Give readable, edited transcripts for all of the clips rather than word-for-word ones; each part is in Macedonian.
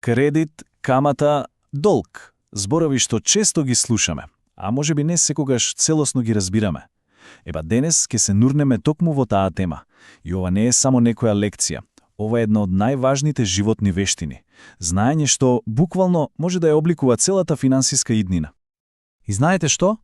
Кредит, камата, долг. Зборови што често ги слушаме, а можеби не секогаш целосно ги разбираме. Еба денес ќе се нурнеме токму во таа тема. И ова не е само некоја лекција. Ова е една од најважните животни вештини. Знаење што буквално може да ја обликува целата финансиска иднина. И знаете што?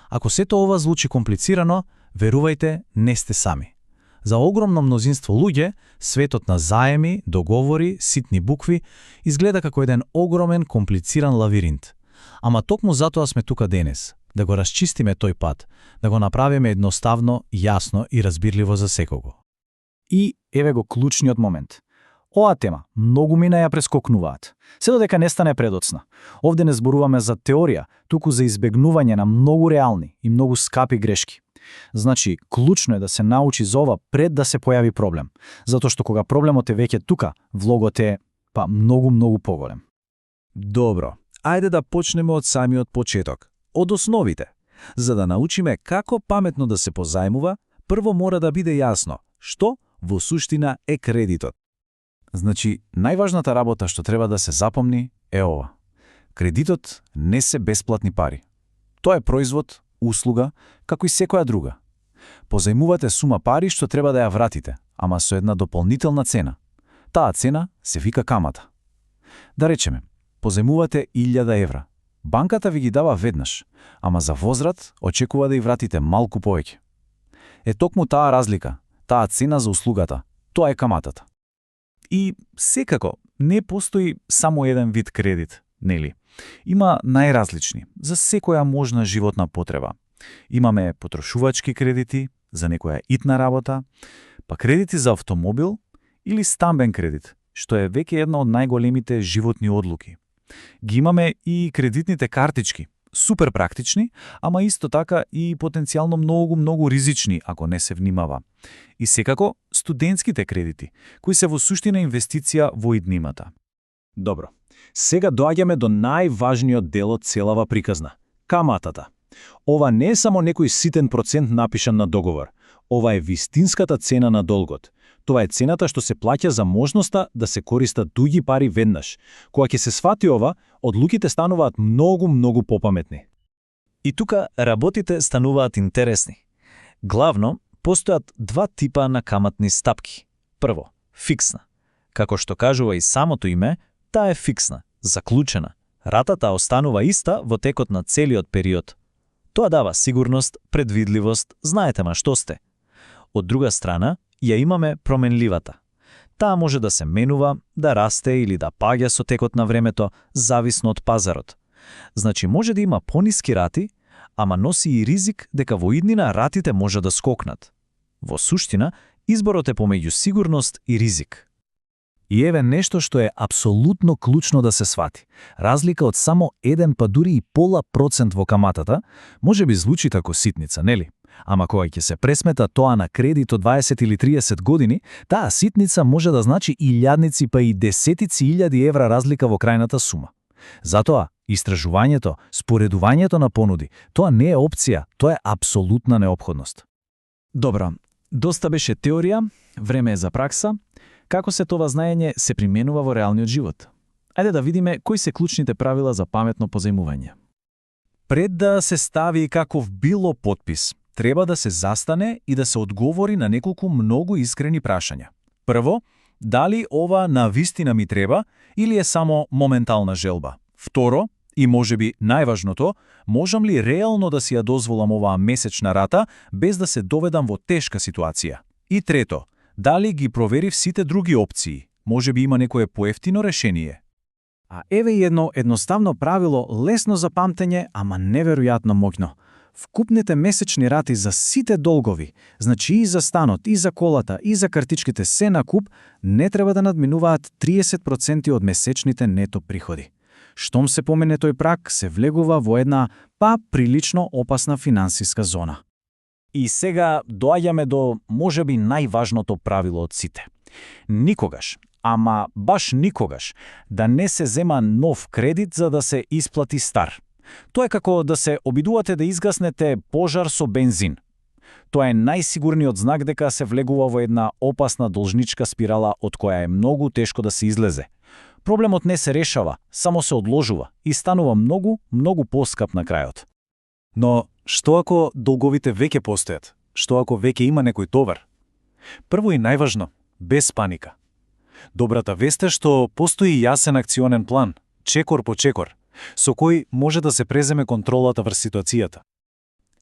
Ако сето ова звучи комплицирано, верувајте, не сте сами. За огромно мнозинство луѓе, светот на заеми, договори, ситни букви изгледа како еден огромен, комплициран лавиринт. Ама токму затоа сме тука денес, да го расчистиме тој пат, да го направиме едноставно, јасно и разбирливо за секого. И еве го клучниот момент. Оваа тема многу мина ја прескокнуваат. Се додека не стане предоцна. Овде не зборуваме за теорија, туку за избегнување на многу реални и многу скапи грешки. Значи, клучно е да се научи за ова пред да се појави проблем, затоа што кога проблемот е веќе тука, влогот е многу поголем. Добро, ајде да почнеме од самиот почеток, од основите. За да научиме како паметно да се позајмува, прво мора да биде јасно што во суштина е кредитот. Значи, најважната работа што треба да се запомни е ова. Кредитот не се бесплатни пари. Тоа е производ, услуга, како и секоја друга. Позајмувате сума пари што треба да ја вратите, ама со една дополнителна цена. Таа цена се вика камата. Да речеме, позајмувате 1000 евра. Банката ви ги дава веднаш, ама за возврат очекува да ја вратите малку повеќе. Е токму таа разлика, таа цена за услугата, тоа е каматата. И секако, не постои само еден вид кредит, нели? Има најразлични, за секоја можна животна потреба. Имаме потрошувачки кредити, за некоја итна работа, па кредити за автомобил или стамбен кредит, што е веќе една од најголемите животни одлуки. Ги имаме и кредитните картички, супер практични, ама исто така и потенцијално многу ризични ако не се внимава. И секако студентските кредити, кои се во суштина инвестиција во иднимата. Добро. Сега доаѓаме до најважниот дел од целава приказна – каматата. Ова не е само некој ситен процент напишан на договор. Ова е вистинската цена на долгот. Тоа е цената што се плаќа за можноста да се користат дуги пари веднаш. Кога ќе се свати ова, одлуките стануваат многу попаметни. И тука работите стануваат интересни. Главно, постојат два типа на каматни стапки. Прво, фиксна. Како што кажува и самото име, таа е фиксна, заклучена. Ратата останува иста во текот на целиот период. Тоа дава сигурност, предвидливост, знаете ма што сте. Од друга страна, ја имаме променливата. Таа може да се менува, да расте или да паѓа со текот на времето, зависно од пазарот. Значи може да има пониски рати, ама носи и ризик дека во иднина ратите може да скокнат. Во суштина, изборот е помеѓу сигурност и ризик. И еве нешто што е апсолутно клучно да се свати. Разлика од само 1 па дури и 0,5% во каматата може би звучи како ситница, нели? Ама кога ќе се пресмета тоа на кредит од 20 или 30 години, таа ситница може да значи илјадници па и десетици илјади евра разлика во крајната сума. Затоа, истражувањето, споредувањето на понуди, тоа не е опција, тоа е апсолутна неопходност. Добро, доста беше теорија, време е за пракса. Како се тоа знаење се применува во реалниот живот? Ајде да видиме кои се клучните правила за паметно позајмување. Пред да се стави каков било подпис, треба да се застане и да се одговори на неколку многу искрени прашања. Прво, дали ова навистина ми треба или е само моментална желба? Второ, и можеби најважното, можам ли реално да си ја дозволам оваа месечна рата без да се доведам во тешка ситуација? И трето, дали ги проверив сите други опции? Можеби има некое поевтино решение? А еве и едно едноставно правило, лесно за памтење, ама неверојатно моќно. Вкупните месечни рати за сите долгови, значи и за станот, и за колата, и за картичките се на куп, не треба да надминуваат 30% од месечните нето приходи. Штом се помене тој праг, се влегува во една прилично опасна финансиска зона. И сега доаѓаме до можеби најважното правило од сите. Никогаш, ама баш никогаш, да не се зема нов кредит за да се исплати стар. Тоа е како да се обидувате да изгаснете пожар со бензин. Тоа е најсигурниот знак дека се влегува во една опасна должничка спирала од која е многу тешко да се излезе. Проблемот не се решава, само се одложува и станува многу поскап на крајот. Но што ако долговите веќе постојат? Што ако веќе има некој товар? Прво и најважно, без паника. Добрата вест е што постои јасен акционен план, чекор по чекор, со кој може да се преземе контролата врз ситуацијата.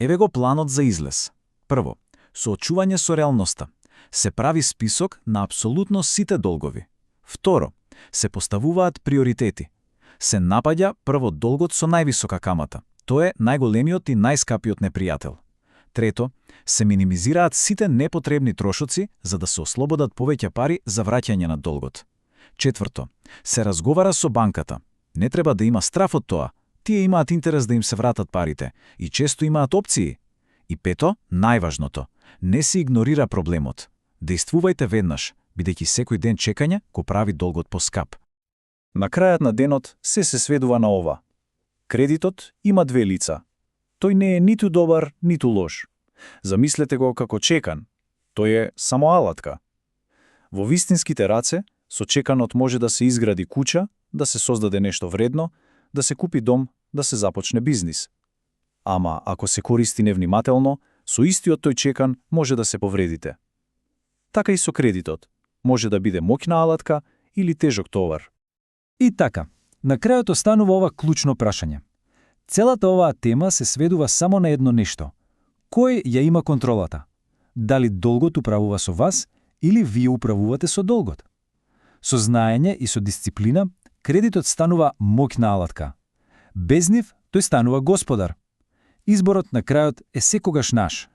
Еве го планот за излез. Прво, соочување со реалноста. Се прави список на апсолутно сите долгови. Второ, се поставуваат приоритети. Се напаѓа прво долгот со највисока камата. Тој е најголемиот и најскапиот непријател. Трето, се минимизираат сите непотребни трошоци за да се ослободат повеќе пари за враќање на долгот. Четврто, се разговара со банката. Не треба да има страф од тоа. Тие имаат интерес да им се вратат парите и често имаат опции. И пето, најважното, не се игнорира проблемот. Действувајте веднаш, бидејќи секој ден чекање го прави долгот поскап. На крајот на денот се сведува на ова. Кредитот има две лица. Тој не е ниту добар, ниту лош. Замислете го како чекан. Тој е само алатка. Во вистинските раце, со чеканот може да се изгради куќа, да се создаде нешто вредно, да се купи дом, да се започне бизнис. Ама, ако се користи невнимателно, со истиот тој чекан може да се повредите. Така и со кредитот. Може да биде моќна алатка или тежок товар. И така, на крајот останува ова клучно прашање. Целата оваа тема се сведува само на едно нешто. Кој ја има контролата? Дали долгот управува со вас или вие управувате со долгот? Со знаење и со дисциплина, кредитот станува моќна алатка. Без нив, тој станува господар. Изборот на крајот е секогаш наш.